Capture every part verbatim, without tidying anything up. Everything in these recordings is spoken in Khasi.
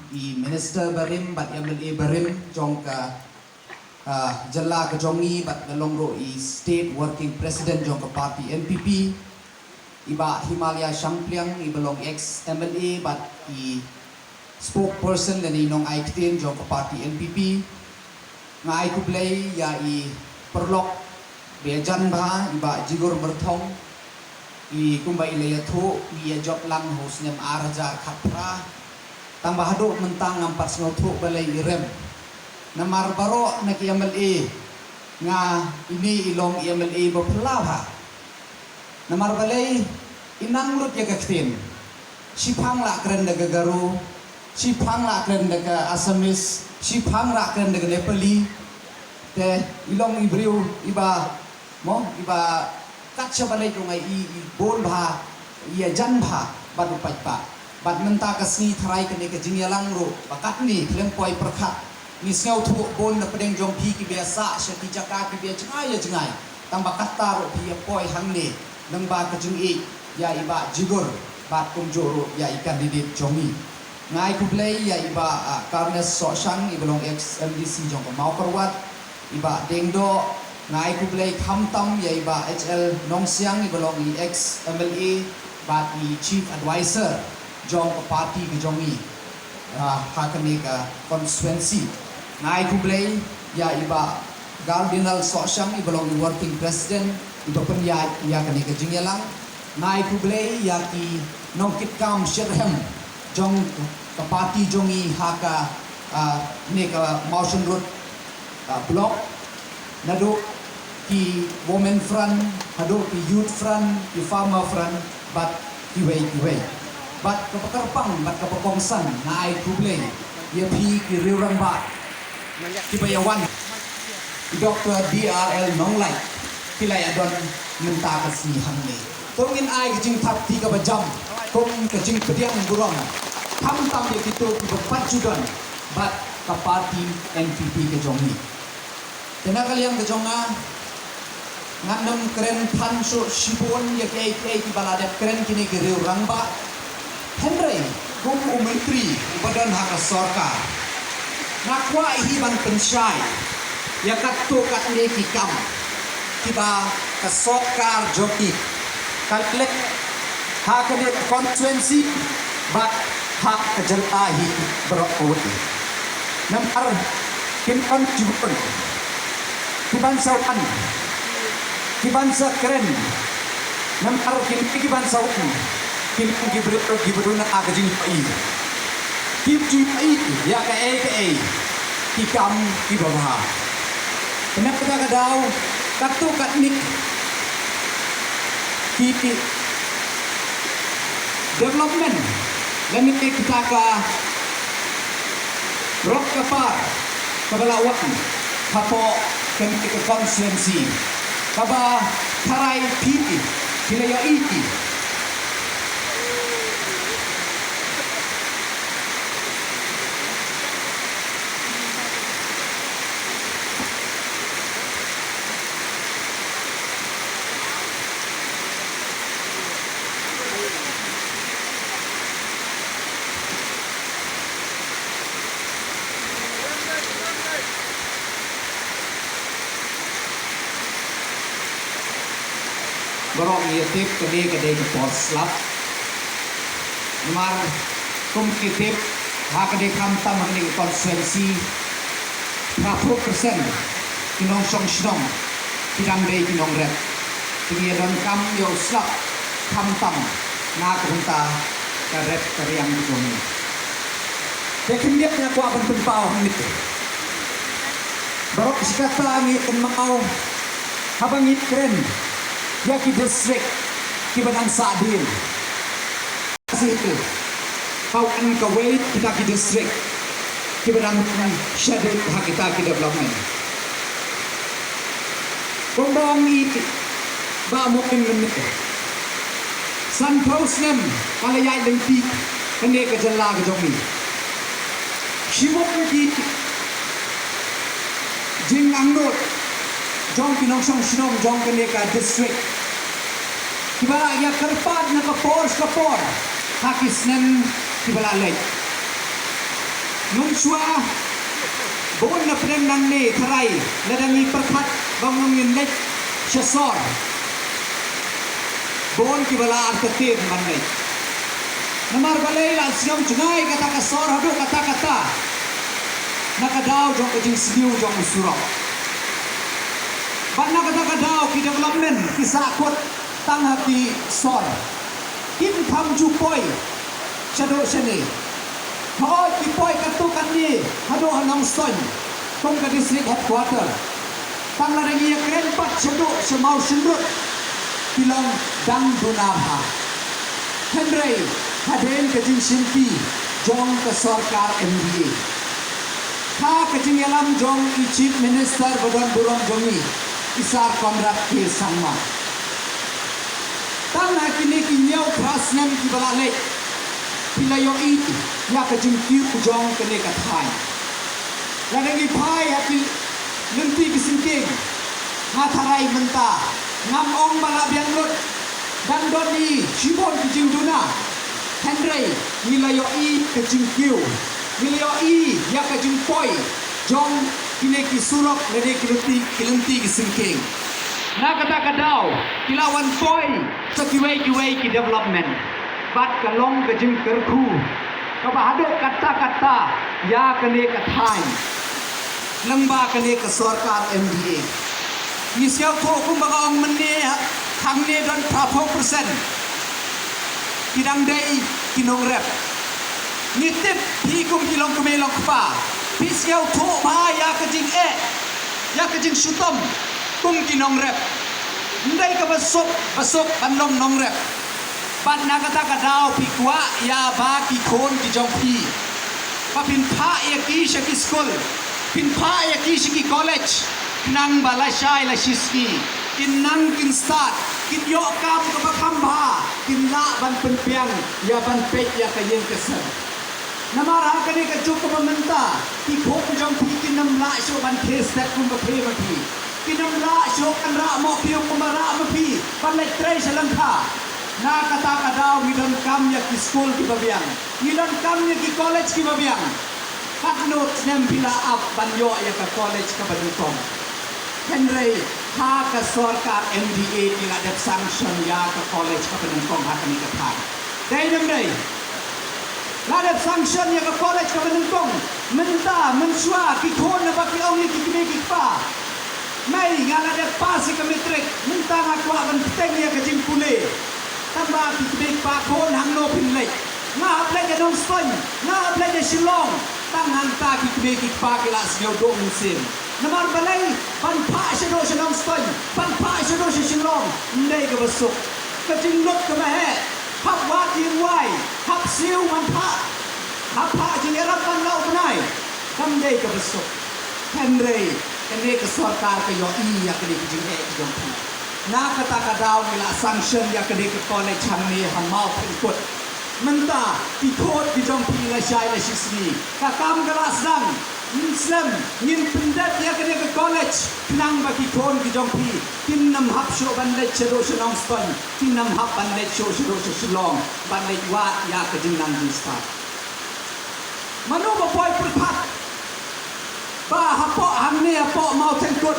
i Minister barim bad M L A barim jong ka, ah, jylla ka jong ngi, bad nga long ruh i State Working President jong ka party N P P. I Bah Himalaya Shangpliang, i ba long ex M L A bad i spokesperson lane i nongai ktien jong ka party N P P. Nga ai khublei ïa i paralok ba ïajan bha, i Bah Jigor Myrthong, i kumba i la ïathuh, i ïa jop lang ha u snem ar hajar khatphra. Tang ba haduh mynta ngam pat sngewthuh balei i rem. Namar baroh na ki M L A, nga ine i long i M L A ba phylla bha. Namar balei i nang lut ïa ka ktien. Shiphang la kren da ka Garo, shiphang la kren da ka Assamese, shiphang la kren da ka Nepali. Te i long i briew i ba, mo, i ba kat shaba leit ruh nga i, i bun bha, i ïajan bha bad u paidbah. Bad mynta ka sngi tharai kane ka jingïalang ruh ba katne khlem poi pyrkhat. Ngi sngewthuh bun na pdeng jong phi kiba ïasah sha ki jaka kiba ïa jngai ïa jngai. Tang ba katta ruh phi ïa poi hangne lyngba ka jingïeit ïa i Bah Jigor bad kumjuh ruh ïa i candidate jong ngi. Nga ai khublei ïa i Bah, ah, Carnes Sohshang, i ba long ex M D C jong ka Mawkyrwat, i Bah Diengdoh. Nga ai khublei khamtam ïa i Bah H L Nongsiang, i ba long i ex M L A bad i Chief Advisor jong ka party ka jong ngi, ah, ha kane ka constituency. Nga ai khublei ïa i Bah Cardinal Sohshang, i ba long i Working President, i ba pynïaid ïa kane ka jingïalang. Nga ai khublei ïa ki nongkitkam shitrhem jong ka party jong ngi ha ka, ah, ne ka Mawshynrut, ah, block, naduh ki Women Front haduh ki Youth Front, ki Farmer Front bad kiwei kiwei. Bad kaba kyrpang bad kaba kongsan, nga ai khublei ïa phi ki riew rangbah kiba ïa wan, i Doctor D R L Nonglait, ki la ïa don mynta ka sngi hangne. To ngin ai ka jingthap kti kaba jam kum ka jingpdiang burom khamtam ïa kito kiba pat ju don bad ka party N P P ka jong ngi. Te na ka liang ka jong nga, ngan ym kren than shuh shibun ïa kiei kiei kiba la dep kren kine ki riew rangbah. Hynrei kum u myntri uba don ha ka sorkar, nga kwah hi ban pynshai ïa katto katne ki kam kiba ka sorkar jong ngi ka leh ha kane ka constituency bad ha ka jylla hi baroh kawei. Namar kin ong jubun kiban sa wan, kiban sa kren. Namar kin, kiban sa wan, kin, ki briew kiba duna ka jingpoi, kim ju poi ïa kaei kaei ki kam kiba bha. Kane ka daw katto katne ki, ki development lane kita ka rok ka par kaba la wan hapoh kane ka constituency kaba tharai phi ki la ïohi ki. Baroh ngi ïa tip kane ka dei ka por slap. Namar kum ki tip, ha ka dei khamtam ha kane ka constituency, phra phew percent ki nongshong shnong ki dang dei ki nongrep. Te ngi ïa donkam ïa u slap khamtam na ka bynta ka rep ka riang ka jong ngi. Te khyndiat nga kwah ban pynpaw hangne. Baroh shi katta ngi kynmaw haba ngi kren ïa ki district kiba dang sah dien. Sih tu. Ka wan kawei kita ki district kiba dang shaded ha kita ki development. Kumba ong i Bah Momin mynne, sanphew snem ka la ïaid lynti kane ka jylla ka jong ngi. Shibun ki jingangnud jong ki nongshong shnong jong kane ka district kiba la ïa kyrpad na ka por sha ka por ha ki snem kiba la leit. Mynshuwa bun na pdeng nangne tharai lada ngi pyrkhat ba ngin leit sha sor, bun kiba la artatien ban leit. Namar balei? La sngewthuh jngai kata ka sor haduh katta katta na ka daw jong ka jingsniew jong u surok. Bad na kata ka daw ki development ki sahkut tang ha ki sor. Kim kham ju poi shaduh shane. Hooid, ki poi katto katne haduh ha Nongstoiñ kum ka district headquarter. Tang lada ngi ïakren pat shaduh sha Mawshynrut ki long dang duna bha. Hynrei hadien ka jingshimti jong ka sorkar M D A, ha ka jingïalam jong i Chief Minister ba don burom jong ngi, i Sir Conrad K Sangma, tang ha kine ki hynñiew phra snem kiba la leit, phi la ïohi ïa ka jingkiew jong kane ka thaiñ. Lada ngi phai ha ki lynti ki syngkien, nga tharai mynta ngam ong ba la biang lut, dang don i shibun ki jingduna. Hynrei ngi la ïohi ka jingkiew, ngi la ïohi ïa ka jingpoi jong kine ki surok lane ki lynti, ki lynti ki syngkien. Na kata ka daw ki la wan poi sa kiwei kiwei ki development. Bad ka long ka jingkyrkhu kaba haduh katta katta ïa kane ka thaiñ lyngba kane ka sorkar M D A. Ngi sngewthuh kumba nga ong mynne, hangne don phra phew percent ki dang dei ki nongrep. Ngi tip phi kum ki longkmie longkpa, phi sngewthuh bha ïa ka jingeh, ïa ka jingshitom kum ki nongrep. Ym dei kaba suk ba suk ban long nongrep. Bad na kata ka daw phi kwah ïa ba ki khun ki jong phi ba phin phah ïa ki sha ki skul, phin phah ïa ki sha ki college, khnang ba lashai lashisngi kin nang kin stad, kin ïoh kam kaba kham bha, kin lah ban pynbiang ïa ban peit ïa ka ïing ka sem. Namar ha kane ka juk kaba mynta ki khun jong phi kin ym lah shuh ban khie step kumba phi ma phi. Kin ym lah shuh ban rah mohkhiew kumba rah ma phi ban leit trei sha lyngkha. Na kata ka daw ngi donkam ïa ki skul kiba biang, ngi donkam ïa ki college kiba biang. Katno snem phi la ap ban ïoh ïa ka college kaba nyngkong? Hynrei ha ka sorkar M D A ki la dep sanction ïa ka college kaba nyngkong ha kane ka thaiñ. Dei ne ym dei? La dep sanction ïa ka college kaba nyngkong. Mynta mynshuwa ki khun naba ki ong ïa ki kmie ki kpa, mei, nga la dep pass ïa ka matric, mynta nga kwah ban bteng ïa ka jingpule. Tangba ki kmie ki kpa, khun, hangno phin leit? Nga hap leit ïa Nongstoiñ, nga hap leit ïa Shillong. Tang hangta ki kmie ki kpa ki la sngewduh mynsiem. Namar balei? Ban phah shaduh sha Nongstoiñ, ban phah shaduh sha Shillong, ym dei kaba suk. Ka jinglut kaba heh, hap wad ïing wai, hap siew ban phah, hap phah jingïarap ban la u bnai, kam dei kaba suk. Hynrei kane ka sorkar ka ïohi ïa kane ka jingeh ka jong phi. Na kata ka daw ngi la sanction ïa kane ka college hangne ha Mawtheiñkut. Mynta ki khun ki jong phi lashai lashisngi ka kam ka la sdang. Ngin slem, ngin pyndep ïa kane ka college khnang ba ki khun ki jong phi kin ym hap shuh ban leit shaduh sha Nongstoiñ, kin ym hap ban leit shuh shaduh sha Shillong ban leit wad ïa ka jingnang jingstad. Mano ba poi pyrkhat ba hapoh hangne, hapoh Mawtheiñkut,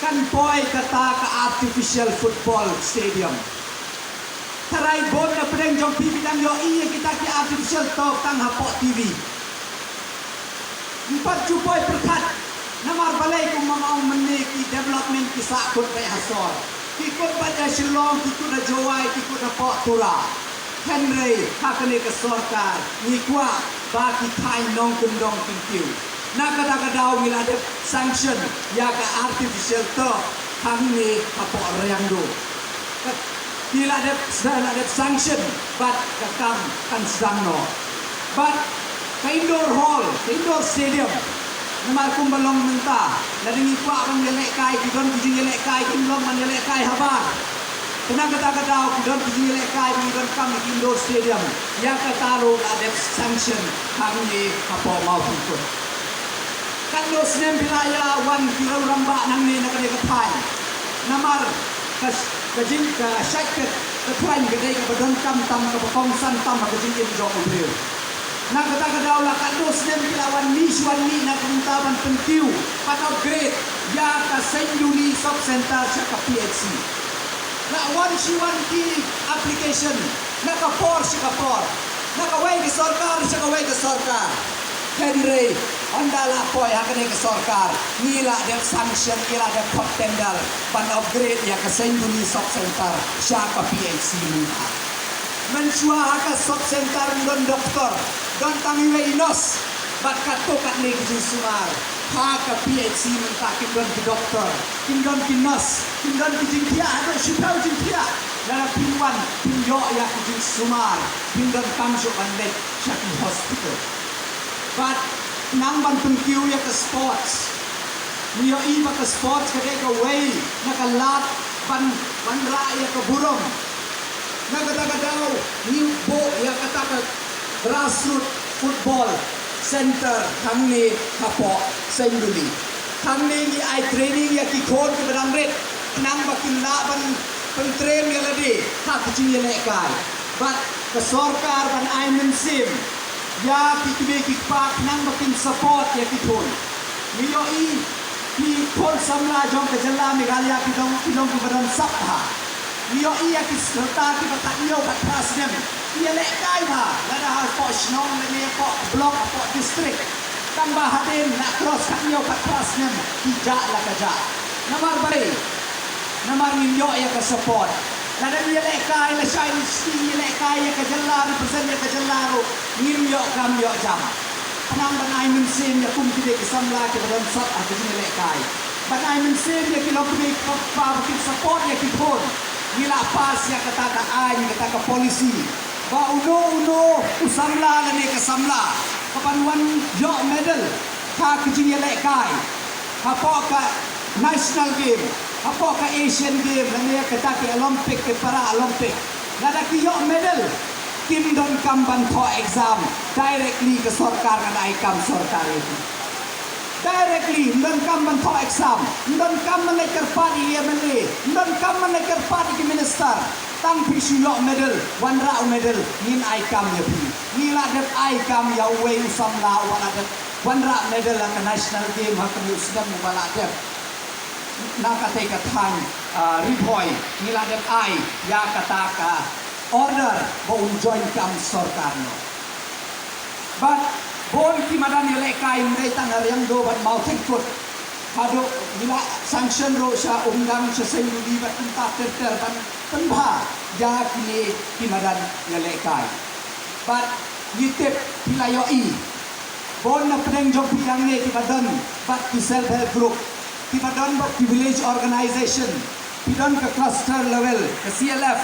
kan poi kata ka artificial football stadium? Tharai bun na pdeng jong phi ki dang ïohi ïa kita ki artificial turf tang hapoh T V. Ym pat ju poi pyrkhat. Namar balei? Kumba nga ong mynne, ki development ki sahkut beit ha sor. Ki kut beit ha Shillong, ki kut ha Jowai, ki kut hapoh Tura. Hynrei ha kane ka sorkar ngi kwah ba ki thaiñ nongkyndong kin kiew. Na kata ka daw ngi la dep sanction ïa ka artificial turf hangne hapoh Riangdo. Ka, ki la dep, la dep sanction bad ka kam kan sdang noh. Bad ka indoor hall, ka indoor stadium, namar kumba long mynta, lada ngi kwah ban ïalehkai, ki don ki jingïalehkai kim long ban ïalehkai habar. Te na kata ka daw ki don ki jingïalehkai ba ngi donkam ïa ki indoor stadium. Ïa kata ruh la dep sanction hangne hapoh Mawtheiñkut. Katno snem phi la ïa wan ki riew rangbah nangne na kane ka thaiñ? Namar ka, ka jing, ka shait ka, ka thaiñ ka dei kaba donkam tam, kaba kongsan tam ha ka jingim jong u briew. Na kata ka daw la katno snem phi Shu wan mih na ka bynta ban pynkiew, ban upgrade ïa ka Saiñduli Sub Center sha ka P H C. La wan shu wan ki application na ka por sha ka por, na kawei ka sorkar sha kawei ka sorkar. Hynrei ynda la poi ha kane ka sorkar, ngi la dep sanction, ngi la dep khot tender ban upgrade ïa ka Saiñduli Sub Center sha ka P H C mynta. Mynshuwa ha ka Sub Center ym don doktor, don tang iwei i nurse. Bad katto katne ki jingsumar ha ka P H C mynta, kim don ki doktor, kim don ki nurse, kim don ki jingthiah, haduh shiphew jingthiah. Lada phin wan phin ïoh ïa ki jingsumar, phin donkam shuh ban leit sha ki hospital. Bad nang ban pynkiew ïa ka sports, ngi ïohi ba ka sports ka dei kawei na ka lad ban wanrah ïa ka burom. Na kata ka daw ngi buh ïa kata ka grassroots football center hangne hapoh Saiñduli. Hangne ngi ai training ïa ki khun kiba dang rit, khnang ba kin lah ban pyntrem ïa lade ha ka jingïalehkai. Bad ka sorkar ban ai mynsiem ïa ki kmie ki kpa khnang ba kin support ïa ki khun. Ngi ïohi ki khun samla jong ka jylla Meghalaya ki long, ki long kiba don sap bha. Ngi ïohi ïa ki rta kiba khathynñiew khatphra snem ki ïalehkai bha, lada hapoh shnong lane hapoh block, hapoh district. Tangba hadien la cross khathynñiew khatphra snem ki jah la ka jah. Namar balei? Namar ngim ïoh ïa ka support. Lada ngi ïalehkai lashai lashai, ngi ïalehkai ïa ka jylla, represent ïa ka jylla ruh, ngim ïoh kam ïoh jam. Khnang ban ai mynsiem ïa kum kine ki samla kiba don sap ha ka jingïalehkai, ban ai mynsiem ïa ki longkmie ki longkpa ba kin support ïa ki khun, ngi la pass ïa kata ka aiñ, kata ka policy, ba uno uno u samla lane ka samla kaban wan ïoh medal ha ka jingïalehkai, hapoh ka National Game, hapoh ka Asian Game lane kata ki Olympic, ki Para Olympic, lada ki ïoh medal, kim donkam ban thoh exam, directly ka sorkar kan ai kam sorkar ïa ki. Directly, ym donkam ban thoh exam, ym donkam ban leit kyrpad ïa ki M L A, ym donkam ban leit kyrpad ïa ki minister. Tang phi shu ïoh medal, wanrah u medal, ngin ai kam ïa phi. Ngi la dep ai kam ïa uwei u samla uba la dep wanrah medal ha ka National Game ha kane u snem, uba la dep na katei ka thaiñ, ah, Ri Bhoi, ngi la dep ai ïa kata ka order ba un join kam sorkar noh. Bad bun ki madan ïalehkai, ym dei tang ha Riangdo bad Mawtheiñkut, haduh ngi la sanction ruh sha Umdang, sha Saiñduli bad kumta ter ter ban pynbha ïa kine ki madan ïalehkai. Bad ngi tip phi la ïohi, bun na pdeng jong phi hangne kiba don bad ki self help group, kiba don bad ki village organization, phi don ka cluster level, ka C L F,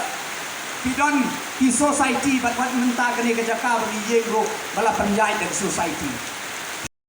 phi don ki society, bad wat mynta kane ka jaka ba ngi ïeng ruh ba la pynïaid da ka society.